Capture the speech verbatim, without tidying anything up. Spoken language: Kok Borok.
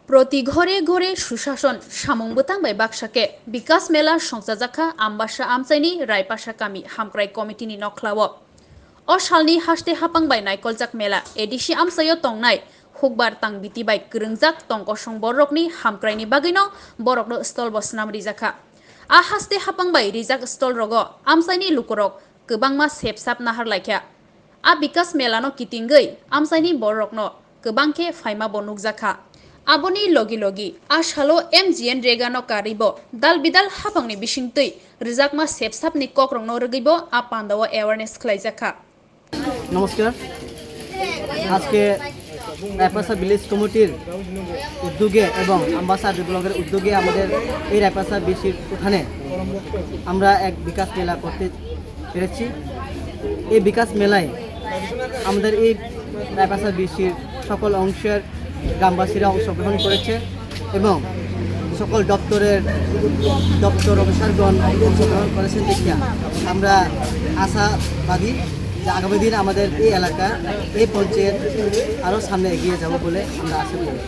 Proti ghore ghore sushason samung bwtang bai baksa khe Bikas Mela songchajakha Ambasa amchaini Raipasa kami hamkrai committee ni nokhlao. O salni haste hapang bai naikoljak mela A D C amchaio tongnai hukbar tang biti bai kwrwngjak tongkosong borokni hamkraini bagwino borokno stall bo swnam rijakha. A haste hapang bai rijak stall rogo amchaini lukurok kwbangma sepsap nahar laikha. A Bikas Mela no kitingwi amchaini borokno kwbang khe phaima bo nukjakha. Aboni logi logi a salo M G N Rega no karwi bo dal bidal hapangni bisingtwi rwjakma sepsapni kokrokno rwgwi bo a pandao awareness khlaijakha. নমস্কার। আজকে রায়পাশা ভিলেজ কমিটির উদ্যোগে এবং আম্বাসা ব্লকের উদ্যোগে আমাদের এই রায়পাশা বিসির উঠানে আমরা এক বিকাশ মেলা করতে পেরেছি। এই বিকাশ মেলায় আমাদের এই রায়পাশা বিসির সকল অংশের গ্রামবাসীরা অংশগ্রহণ করেছে এবং সকল দপ্তরের দপ্তর অফিসারগণ অংশগ্রহণ করেছেন দেখিয়া আমরা আশাবাদী যে আগামী দিন আমাদের এই এলাকা, এই পঞ্চায়েত আরও সামনে এগিয়ে যাব বলে আমরা আশা করি।